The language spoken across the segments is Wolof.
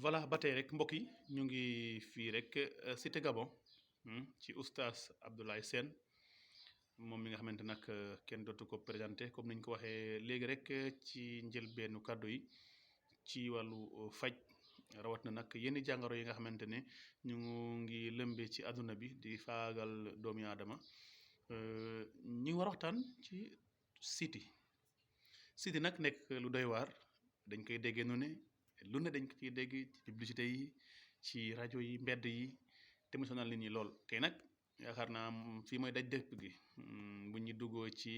Voilà ba tey rek mbokk yi ñu ngi fii rek Cité Gabon ci oustaz Abdoulaye Sène moom mi nga xamante nag kenn dootu ko présenté comme ni ñu ko waxee léegi rek ci njëlbeenu kàddu yi ci wàllu faj rawat na nag yenn jàngoro yi nga xamante ne ñu ngi lëmbe ci àdduna bi di faagal doomi aadama ñi war waxtaan ci siti siti nag nekk lu doy waar dañ koy déggee nu ne lu ne dañ ko ciy dégg ci publicité yi ci rajo yi mbedd yi te mu sonal nit ñi lool tey nag yaakaar naa fii mooy daj dëpp gi bu ñu duggoo ci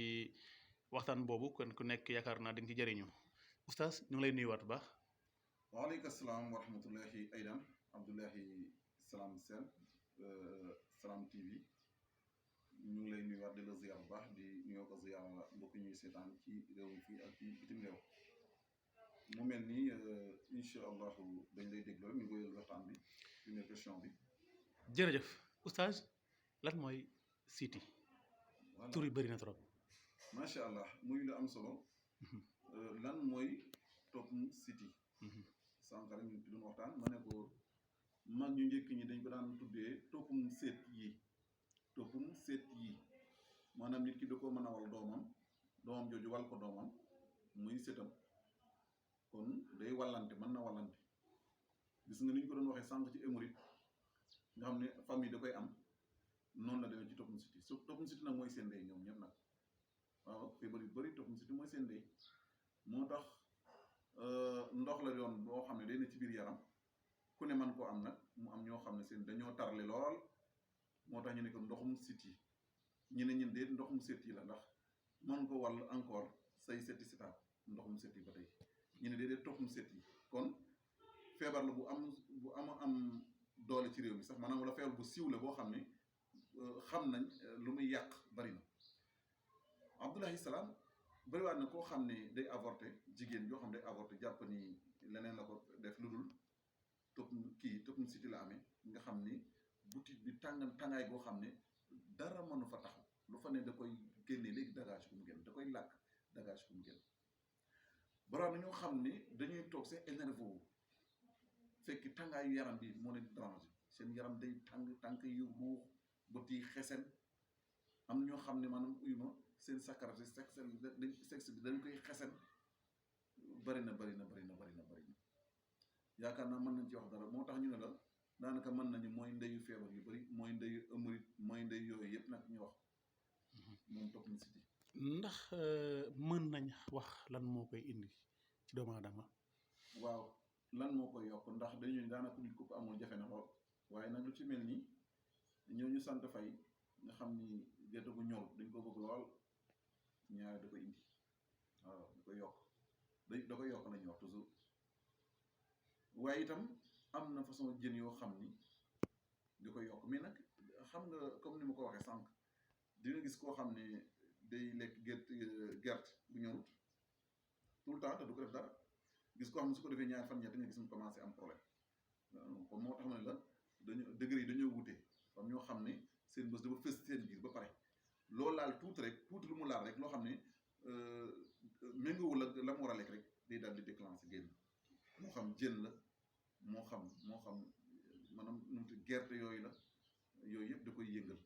waxtaan boobu kon ku nekk yaakaar naa dañ ci jëriñu oustaz ñu ngi lay nuyuwaat bu baax. waaleykum salaam wa rahmatullahi aydan Abdoulaye Salam Sène Salam TV ñu ngi lay nuyuwaat di la ziar bu baax di nuyoo ko ziar mbokk ñuy seetaan ci réew mi fii ak ci bitim réew mu mel ni incha allahu dañ lay dégloo ñu koy waxtaan bi première question bi. jërëjëf oustaz lan mooy siti voilà tur yi bëri na trop. macha allah muy lu am solo. lan mooy toppum siti. sànq rek ñu doon waxtaan ma ne ko mag ñu njëkk ñi dañ ko daan tuddee toppum seet yi toppum seet yi maanaam nit ki da ko mën a wal doomam jooju wal ko doomam muy seetam kon day wallante mën na wallante gis nga ni ñu ko doon waxee sànq ci hémorroïde nga xam ne famille da koy am noonu la demee ci toppum siti su toppum siti nag mooy seen ndey ñoom ñëpp nag waaw feebar yu bëri toppum siti mooy seen ndey moo tax ndox la doon boo xam ne day ne ci biir yaram ku ne man koo am nag mu am ñoo xam ne seen dañoo tarle lool moo tax ñu ne ko ndoxum siti ñu ne ñun de ndoxum siti la ndax man ko wàll encore say seti sitaat ndoxum siti ba tey ñu ne déedéet toppum siti kon feebar la bu am doole ci réew mi sax maanaam wala feebar bu siiw la boo xam ne xam nañ lu muy yàq bari na Abdoulaye Salam bëriwaat na koo xam ne day avorté jigéen yoo xam ne day avorté jàpp ni leneen la ko def lu dul toppum siti la amee nga xam ni butit bi tàngaay boo xam ne dara mënu fa taxaw lu fa ne da koy génnee léegi dagage ku mu génn da koy làkk dagage ku mu génn bëriwaat na ñoo xam ne dañuy toog seen énervé wu fekk tàngaayu yaram bi moo leen déranger seen yaram day tànk yu ruux bët yi xesen am ñoo xam ne maanaam uyuma seen sakarate sexe bi dañ koy xesen bëri na yaakaar naa mën nañ ci wax dara moo tax ñu ne la daanaka mën nañu mooy ndeyu feebar yu bëri mooy ndeyu hémorroïde mooy ndey yooyu yëpp nag ñu wax moom toppum siti ndax mën nañ wax lan moo koy indi ci doomu aadama. waaw lan moo koy yokk ndax dañuy daanaka nit ku ko amul jafe na lool waaye nag lu ci mel ni ñooñu sant fay nga xam ni gerte gu ñor dañ ko bëgg lool ñaare da koy indi waaw da koy yokk da koy yokk lañuy wax toujours waaye itam am na façon jën yoo xam ni da koy yokk mais nag xam nga comme ni ma ko waxee sànq dina gis koo xam ne day lekk gerte bu ñorut tout le temps te du ko def dara gis koo xam ne su ko defee ñaari fan ñett nga gis mu commencé am problème kon moo tax ma ne la degré yi dañoo wute am ñoo xam ne seen bés dafa fës seen biir ba pare loolu laal tuuti lu mu laal rek loo xam ne méngoowul ak la mu war a lekk rek day daal di déclencher génn moo xam jën la moo xam maanaam nu mu tudd gerte yooyu la yooyu yëpp da koy yëngal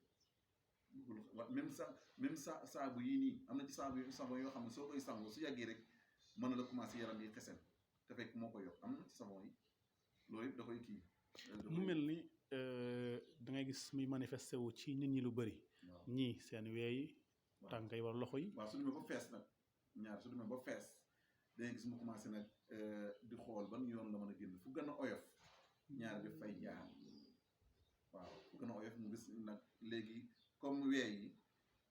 même saabu yii nii am na ci saabu yoo xam ne soo koy sangoo su yàggee rek mën na la commencé yaram yi xesen te fekk moo koy yokk am na ci savon yi loolu yëpp da koy kii. mu mel ni da ngay gis muy manifesté wu ci nit ñi lu bëri. ñii seen weey tànk yi wala loxo yi. waaw su demee ba fees nag su demee ba fees dangay gis mu commencé nag di xool ban yoon la mën a génn fu gën a oyof ñaar def fay jaar waaw fu gën a oyof mu gis nag léegi comme weey yi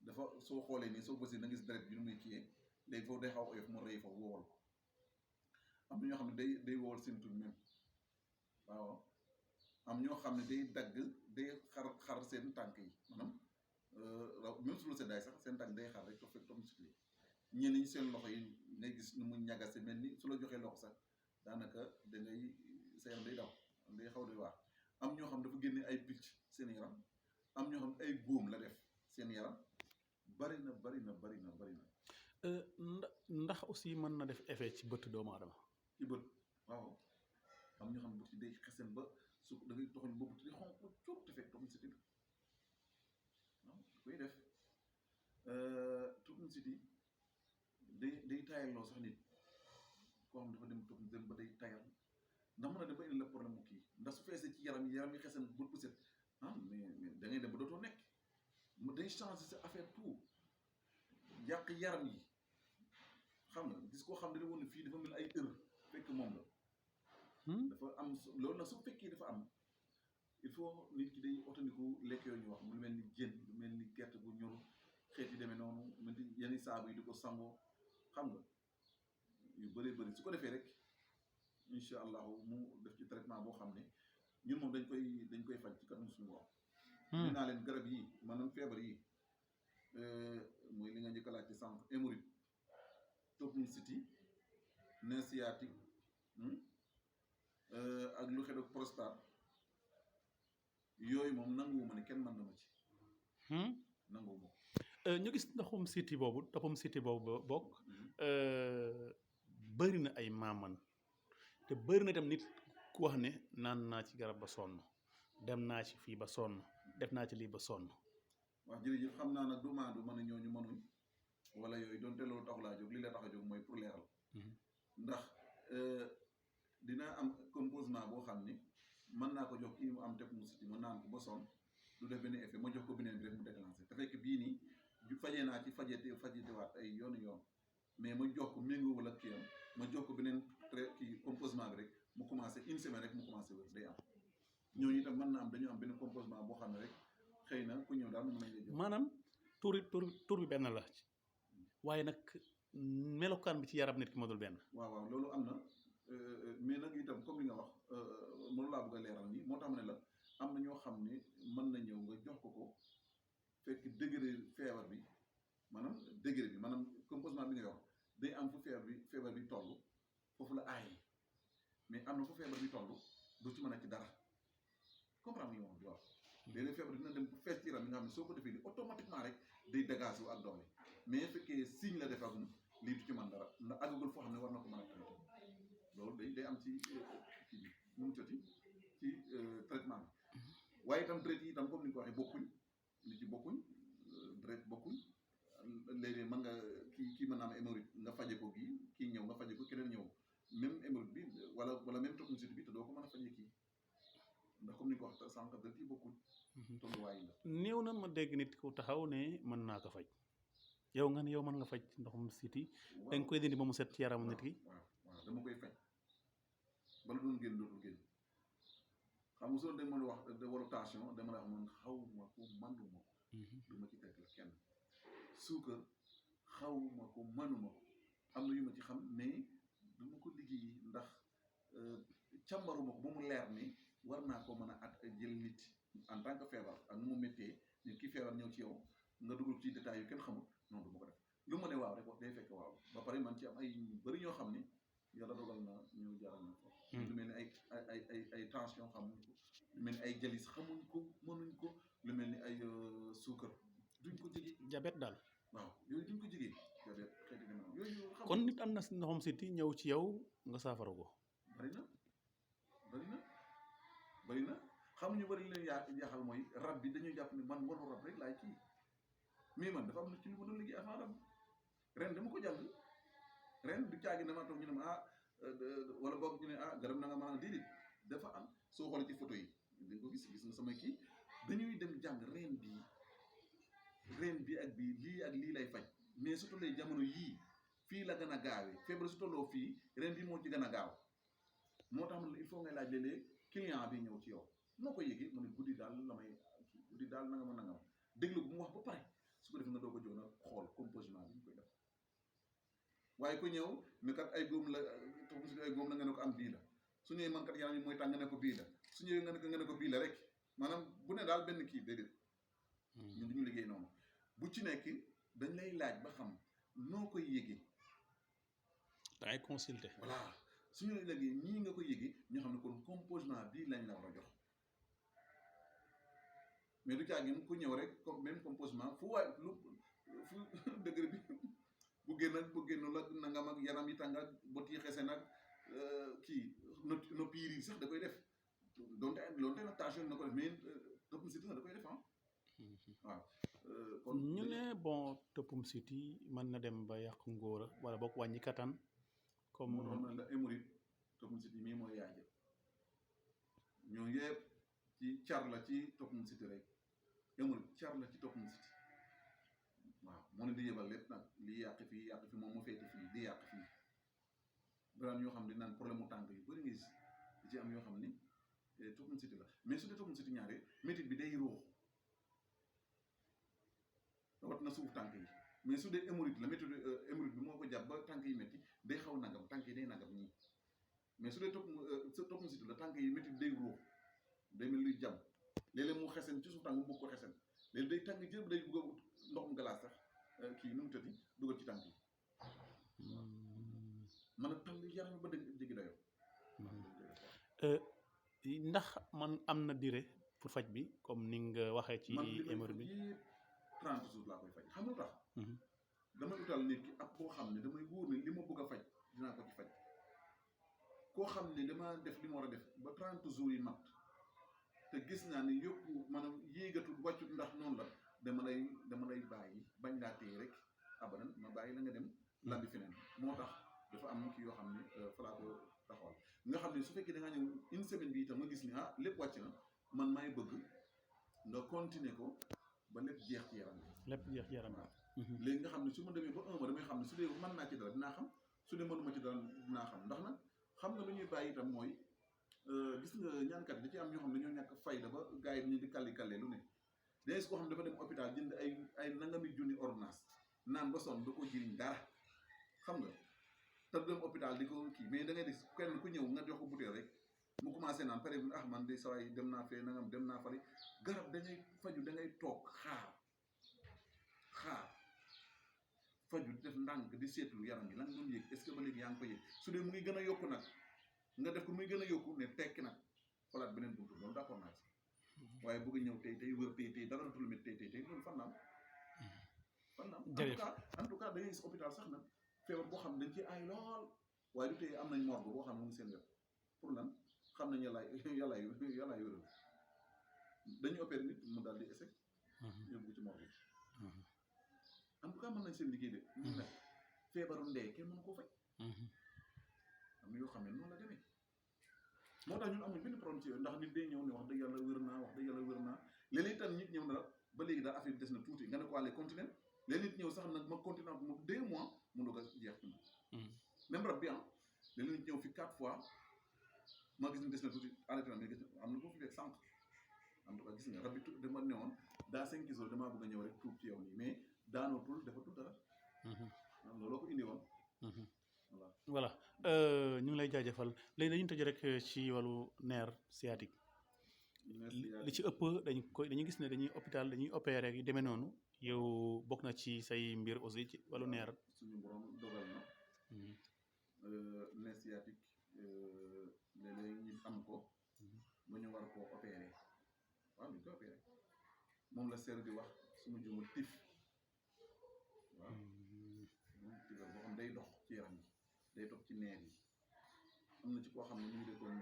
dafa soo xoolee nii soo bësee na gis deret bi nu muy kiyee léegi foofu day xaw oyof mu rëy foofu wowal ko am na ñoo xam ne day wowal seen tuñ même waaw am ñoo xam ne day dagg day xar seen tànk yi maanaam même su la seddaay sax seen tànk day xar rek to fekk toppum siti ñenn ñi seen loxo yi ngay gis nu mu ñagase mel ni su la joxee loxo sax daanaka da ngay sa yaram day daw day xaw di waar am ñoo xam dafa génne ay picc seen yaram am ñoo xam ay góom la def seen yaram bari na. ndax aussi mën na def effet ci bët doomu aadama. ci bët waaw am ñoo xam ne bu ci day xesen ba su da ngay toxoñ boobu te di xonq cuur te fekk toxum siti la waaw da koy def toxum siti day tayalloo sax nit koo xam dafa dem ba day tayal ndax mën a dem ba indi la problème mu kii ndax su feesee ci yaram yi xesen bët bu set mais da ngay dem ba dootoo nekk day changer sa affaire tout yàq yaram yi xam nga gis koo xam ne woon ne fii dafa mel ay heure fekk moom la dafa am loolu nag su fekkee dafa am il faut nit ki day otandiku lekk yooyu ñu wax lu mel ni jën lu mel ni gerte gu ñor xeet yi demee noonu mel ni yenn saabu yi di ko sangoo xam nga yu bëree bëri su ko defee rek incha allahu mu def ci traitement boo xam ne ñun moom dañ koy faj ci kanam suñu bopp. nee naa leen garab yi maanaam feebar yi mooy li nga njëkk a laaj ci sànq hémorroïde toxum siti nerf sciatique ak lu xew ak prostate yooyu moom nanguwuma ne kenn mën na ma ci. nanguwuma ko. ñu gis toxum siti boobu bokk bëri na ay maaman te bëri na itam nit ku wax ne naan naa ci garab ba sonn dem naa ci fii ba sonn def naa ci lii ba sonn. waaw jërëjëf xam naa nag du mën a ñooñu mënuñ wala yooyu donte loolu tax laa jóg li la tax a jóg mooy pour leeral. ndax dina am composement boo xam ni mën naa ko jox kii mu am toxum siti mu naan ko ba sonn du def benn effet ma jox ko beneen bi rek mu déclenché te fekk bii nii fajee naa ci fajetewaat ay yoon mais ma jox ko méngoowul ak kii am ma jox ko beneen kii composement bi rek mu commencé une semaine rek mu commencé wér day am ñooñu itam mën na am dañu am benn composement boo xam ne rek xëy na ku ñëw daal mën nañ lay jox. maanaam tur bi benn la waaye nag melokaan bi ci yaram nit ki moo dul benn. waaw loolu am na mais nag itam comme li nga wax moom laa bëgg a leeral nii moo tax ma ne la am na ñoo xam ne mën na ñëw nga jox ko fekk degré feebar bi maanaam composement bi nga wax day am fu feebar bi toll foofu la aay mais am na fu feebar bi toll doo ci mën a ci dara comprendre nga moom di wax léeg-léeg feebar dina dem bu fees ci yaram yi nga xam ne soo ko defee li automatiquement rek day dégagé wu ak doole mais fekkee signe la def ak lii du ci mën dara ndax àggagul foo xam ne war na ko mën a traité loolu day am ci kii bi nu mu tëti ci traitement bi waaye itam traité yi itam comme ni nga ko waxee bokkuñ nit ci bokkuñ traité bokkuñ léeg-léeg mën nga kii mën naa am hémorroïde nga faje ko kii ñëw nga faje ko keneen ñëw même hémorroïde bi wala même toxum siti bi te doo ko mën a faje kii ndax comme ni nga ko wax sànq traité yi bokkuñ tolluwaay la néew na ma dégg nit ku taxaw ne mën naa ko faj yow nga ne yow mën nga faj ndoxum siti da nga koy dindi ba mu set ci yaramu nit ki. waaw dama koy faj bala doon génn dootul génn xam nga soo dem mën wax wala tension dama la wax man xawma ko manuma ko du ma ci teg la kenn suukar xawma ko manuma ko am na yu ma ci xam mais du ma ko liggéey ndax càmbaruma ko ba mu leer ni war naa ko mën a jël nit en tant que feebar ak nu mu méttee nit ki feebar ñëw ci yow nga dugg ci détails yu kenn xamul non du ma ko def lu ma ne waaw rek wax day fekk waaw ba pare man ci am ay bëri ñoo xam ni yàlla dogal na ñu jaaral na ko lu mel ni ay tension xamuñ ko lu mel ni ay jalis xamuñ ko mënuñ ko lu mel ni ay suukar duñ ko jege diabète daal waaw yooyu duñ ko jege diabète xeeti deme yooyu kon nit am na si ndoxum siti ñëw ci yow nga saafara ko bari na xamuñu bari leen jaaxal mooy rab bi dañuy jàpp ni man wanu rab rek laay kii mais man dafa am na ci lu ma doon liggéey avant rab ren dama ko jàng ren du caagi dama toog ñu ne ma wala boog ñu ne garab na nga mën a déedéet dafa am soo xoolee ci photo yi dañ ko gis nga sama kii dañuy dem jàng reen bi ak bii lii ak lii lay faj mais su tollee jamono yii fii la gën a gaawee feebar su tolloo fii reen bi moo ci gën a gaaw moo tax il faut ngay laaj léeg-léeg client bi ñëw ci yow noo ko yëgee mu ne guddi daal nanga ma nangam déglu bu mu wax ba pare su ko defee nga doo ko jóg na xool composement bi ñu koy def waaye ku ñëw ne kat ay góom la toxum siti ay góom la nga ne ko am bii la su ñëwee man kat yaram yi mooy tàng nga ne ko bii la su ñëwee nga ne ko bii la rek maanaam bu ne daal benn kii déedéet ñun duñu liggéey noonu bu ci nekk dañ lay laaj ba xam noo koy yëgee dangay consulter voilà suñu léegi ñii nga ko yëgee ñoo xam ne kon composement bii lañ la war a jox mais du caagin ku ñëw rek comme même composement fu degré bi bu génn la nangam ak yaram yi tàng ak bot yi xese nag kii no piir yi sax da koy def donte nag tension na ko def mais toppum siti sax da koy def waaw kon ñu ne bon toppum siti mën na dem ba yàq ngóora wala boog wàññi kattan comme moo tax man la hémorroïde toppum siti mii mooy yaay jël ñoo yëpp ci car la ci toppum siti rek hémorroïde car la ci toppum siti waaw moo ne di yebal lépp nag lii yàq fii moom mu feeti fii di yàq fii baraan yoo xam ne naan problème mu tànk yu bëri nga gis di ci am yoo xam ni toppum siti la mais su dee toppum siti ñaare métit bi day ruux rawat na suuf tànk yi mais su dee hémorroïde la métit hémorroïde bi moo ko jàpp ba tànk yi métti day xaw nagam tànk yi day nagam ñii mais su dee toppum siti la tànk yi métit day ruux day mel luy jàmm léeg-léeg mu xesen ci suuf tànk mu bëgg ko xesen léegi day tànk jël day bugg a ndoxum galaas sax kii nu mu tëddi dugal ci tànk yi man a tànk yaram ba dëgg jéggi dayoo ndax man am na durée pour faj bi comme ni nga waxee ci hémorroïde bi 30 jours laa koy faj xam nga tax damay utal nit ki ak koo xam ne damay wóor ne li ma bëgg a faj dinaa ko ci faj koo xam ne dama def li ma war a def ba 30 jours yi mat te gis naa ni yëpp maanaam yéegatul wàccut ndax noonu la dama lay bàyyi bañ laa téye rek abadan ma bàyyi la nga dem labbi feneen moo tax dafa am kii yoo xam ne fa laa ko taxawal nga xam ne su fekkee da ngaa ñëw une semaine bi itam nga gis ni lépp wàcc na man maay bëgg nga continuer ko ba lépp jeex ci yaram bi. lépp jeex ci yaram bi. léegi nga xam ne su ma demee ba 1 mois damay xam ne su dee mën naa ci dara dinaa xam su dee mënuma ci dara dinaa xam ndax nag xam nga lu ñuy bàyyi itam mooy gis nga ñaankat da ci am ñoo xam ne dañoo ñàkk fayda ba gars yi ñu di kalli lu ne day gis koo xam ne dafa dem hôpital jënd ay nangami junni ordonnance naan ba sonn da ko jëriñ dara xam nga te dem hôpital di ko kii mais da ngay gis kenn ku ñëw nga jox ko butéel rek mu commencé naan pare man de saa yi dem naa fee nangam dem naa fari garab da ngay faju da ngay toog xaar faju di def ndànk di seetlu yaram bi lan nga doon yëg est-ce que ba léegi yaa ngi ko yëg su dee mu ngi gën a yokku nag nga def ko muy gën a yokku ne tekki nag xolaat beneen buntu loolu d'accord naa si waaye bëgg ñëw tey wër tey dara dootul métti tey loolu fan la am en tout cas da ngay gis hôpital sax nag feebar boo xam ne dañ ci ay lool waaye du tey am nañ morgue boo xam ne mu ngi seen wet pour lan xam nañ yàllaay wéral dañuy opéré nit mu daal di échec yóbbu ci morgue en tout cas mën nañ seen liggéey de ñu nekk feebaru ndee kenn mënu koo faj am na yoo xam ne noonu la demee moo tax ñun amuñ benn problème ci yooyu ndax nit day ñëw ne wax dëgg yàlla wér naa léeg-léeg itam nit ñëw na la ba léegi daal affaire bi des na tuuti nga ne ko àllee continuer léeg nit ñëw sax nag ma continuer mu 2 mois mu doog a jeex ci moom même rab bi léeg nit ñëw fi 4 fois ma gis ne des na tuuti arrêté na mais gis am na boo fi fekk sànq en tout cas gis nga rab bi dama ne woon daa 5 jours damaa bëgg a ñëw rek tuub ci yow nii mais daanootul defatul dara looloo ko indi woon voilà ñu ngi lay jaajëfal léegi dañuy tëj rek ci wàllu nerf sciatique li ci ëpp dañuy gis ne dañuy hôpital dañuy opérer yu demee noonu yow bokk na ci say mbir aussi ci wàllu nerf suñu borom dogal na nerf sciatique léeg-léeg ñu am ko ba ñu war koo opérer waaw ñu koy opérer moom la seer di wax suñu jumul tif waaw moom tifal boo xam day dox ci yaram yi day toog ci neer yi am na ci koo xam ne ñu ngi dëkkoon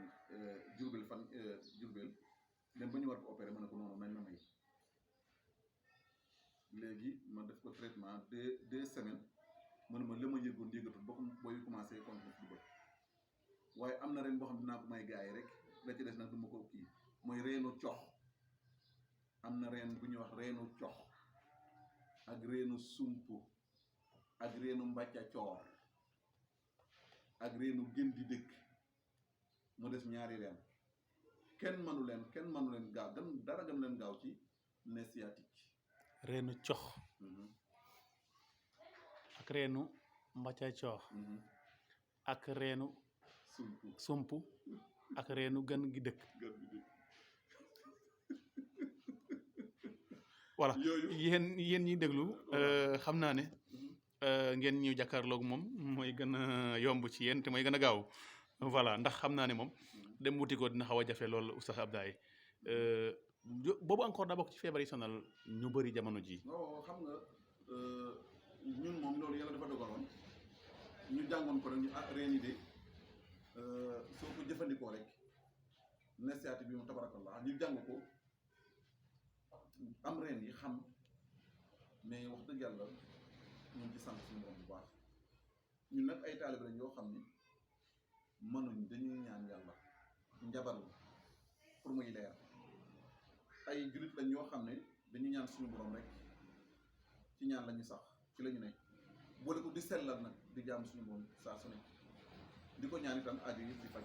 Jurbel dem ba ñu war ko opérer ma ne ko noonu nañ ma may léegi ma def ko traitement 2 semaines man ma la ma yëgoon yëgatul ba booy commencé contre du bët waaye am na ren boo xam dinaa ko may gars yi rek la ci des nag du ma ko kii mooy reenu cox am na reen bu ñuy wax reenu cox ak reenu sump ak reenu mbàcca coor ak reenu gën di dëkk mu des ñaari reen kenn mënu leen gaaw dara gën leen gaaw ci nerf sciatique reenu cox ak reenu mbàcca coor ak reenu sump ak reenu gën gi dëkk voilà yéen ñi déglu xam naa ne ngeen ñu jàkkaarloog moom mooy gën a yomb ci yéen te mooy gën a gaaw voilà ndax xam naa ne moom dem wuti ko dina xaw a jafe lool Oustaz Abdoulaye boobu encore daa bokk ci feebar yi sonal ñu bëri jamono ji non xam nga ñun moom loolu yàlla dafa dogaloon ñu jàngoon ko rek ñu reen yi de soo ko jëfandikoo rek nesiyaati bi mu tabarakallah ñu jàng ko am reen yi xam mais wax dëgg yàlla ñu ngi ci sant suñu borom bu baax ñun nag ay taalibe lañ yoo xam ni mënuñ dañuy ñaan yàlla njabar pour muy leer ay jullit lañ yoo xam ne dañuy ñaan suñu borom rek ci ñaan la ñu sax ci la ñu ne boole ko di sellal nag di jaam suñu borom saa su ne di ko ñaan itam aajo yëpp di faj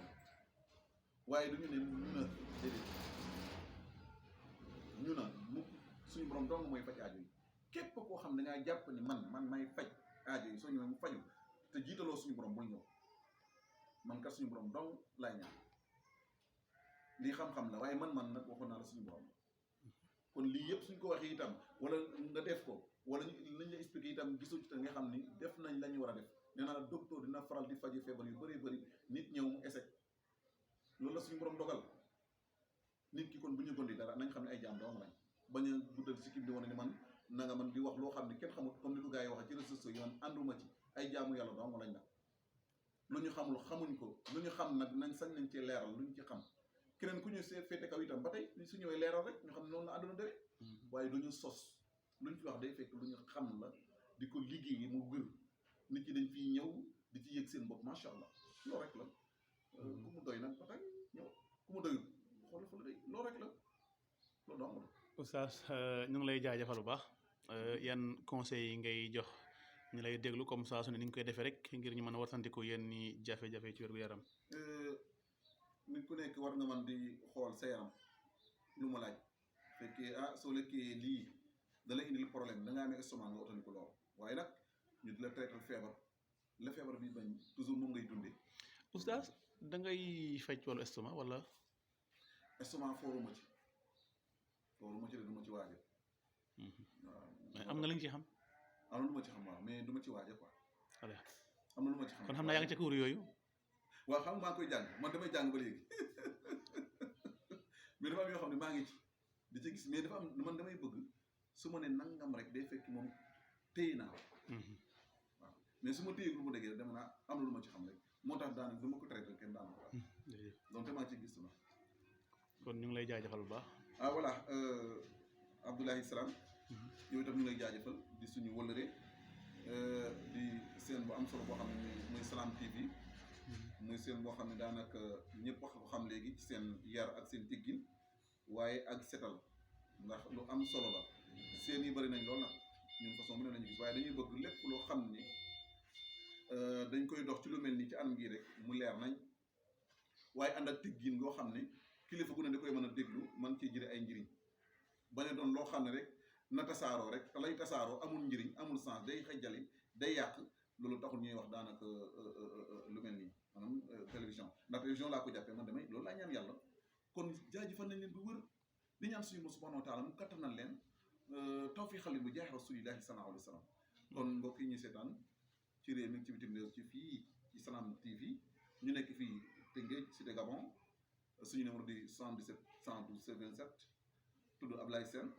waaye du ñu ne ñu na déedéet ñu na mu suñu borom dong mooy faj aajo yi képp koo xam ne dangaa jàpp ni man may faj aajo yi soo ñëwee mu faju te jiitaloo suñu borom bul ñëw man kat suñu borom dong laay ñaan lii xam-xam la waaye man nag waxoon naa la suñu borom kon lii yëpp suñ ko waxee itam wala nga def ko wala lañ la expliqué itam gisoo ci te nga xam ni def nañ la ñu war a def nee naa la docteur dina faral di faji feebar yu bëree bëri nit ñëw mu échec loolu la suñu borom dogal nit ki kon bu ñu gondi dara nañ xam ne ay jaam dong lañ bañ a guddal sikkim di wane ni man na nga man di wax loo xam ne kenn xamul comme ni ko gars yi waxee ci réseaux sociaux yi man ànduma ci ay jaamu yàlla dong lañ nag lu ñu xamul xamuñ ko lu ñu xam nag nañ sañ nañ cee leeral lu ñu ci xam keneen ku ñu seet féete kaw itam ba tey su ñëwee leeral rek ñu xam ne noonu la àdduna demee waaye du ñu sos lu ñu fi wax day fekk lu ñu xam la di ko liggéey mu wér nit ñi dañ fiy ñëw di ci yëg seen bopp macha allah loolu rek la ku mu doy nag ba tey ñëw ku mu doyul xool fa la day loolu rek la loolu dong la. Oustaz ñu ngi lay jaajëfal bu baax yan conseils yi ngay jox ñu lay déglu comme saa su ne ni ñu koy defee rek ngir ñu mën a wartandiku yenn ni jafe-jafe ci wér gu yaram. nit ku nekk war nga man di xool sa yaram lu ma laaj fekkee soo lekkee lii da lay indil problème da ngaa amee estomac nga utali ko lool waaye nag ñu di la traité feebar la feebar bi bañ toujours moom ngay dundee. Oustaz da ngay faj wàllu estomac wala. estomac fooruma ci de du ma ci waaje. waaw mais am nga li nga ci xam. am na lu ma ci xam waaw mais du ma ci waaje quoi. voilà am na lu ma ci xam kon xam naa yaa ngi ca kuur yooyu. waaw xam nga maa ngi koy jàng man damay jàng ba léegi mais dafa am yoo xam ne maa ngi ci di ci gis mais dafa am man damay bëgg su ma ne nangam rek day fekk moom téye naa ko waaw mais su ma téye lu ma déggee dama naa am na lu ma ci xam rek moo tax daanaka du ma ko traité kenn daana ko wax donc te maa ngi ciy gis na kon ñu ngi lay jaajëfal bu baax. voilà Abdoulaye Salam yow itam ñu ngi lay jaajëfal di suñu wëllëre di seen bu am solo boo xam ne muy Salam TV muy seen boo xam ne daanaka ñëpp wax ko xam léegi ci seen yar ak seen teggin waaye ak setal ndax lu am solo la seen yi bëri nañ lool nag ñun façon bu ne lañu gis waaye dañuy bëgg lépp loo xam ni dañ koy dox ci lu mel ni ci anam gii rek mu leer nañ waaye ànd ak teggin yoo xam ne kilifa gu ne da koy mën a déglu man ciy jëre ay njëriñ bañ a doon loo xam ne rek na tasaaroo rek te lay tasaaroo amul njëriñ amul sens day xejjali day yàq loolu taxul ñuy wax daanaka lu mel nii maanaam télévision ndax télévision laa ko jàppee man damay loolu laa ñaan yàlla kon jaajëfal nañ leen bu wër di ñaan suñu borom subhanahu wa taala mu kattanal leen tawfiqal bu jaay rasulillahi sallallahu alayhi wa sallam kon mbokk yi ñuy seetaan ci réew mi ci bitim réew ci fii ci Salam TV ñu nekk fii Tëngéej Cité Gabon suñu numéro di 77 112 27 tudd Ablaye Sène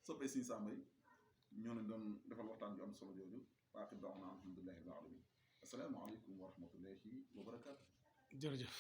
soppee Sëñ Samba yi ñoo leen doon defal waxtaan bi am solo jooju waaxi baax na alhamdulillahi rabbil alamin asalaamaaleykum wa rahmatullahi wa barakaatu. jërëjëf.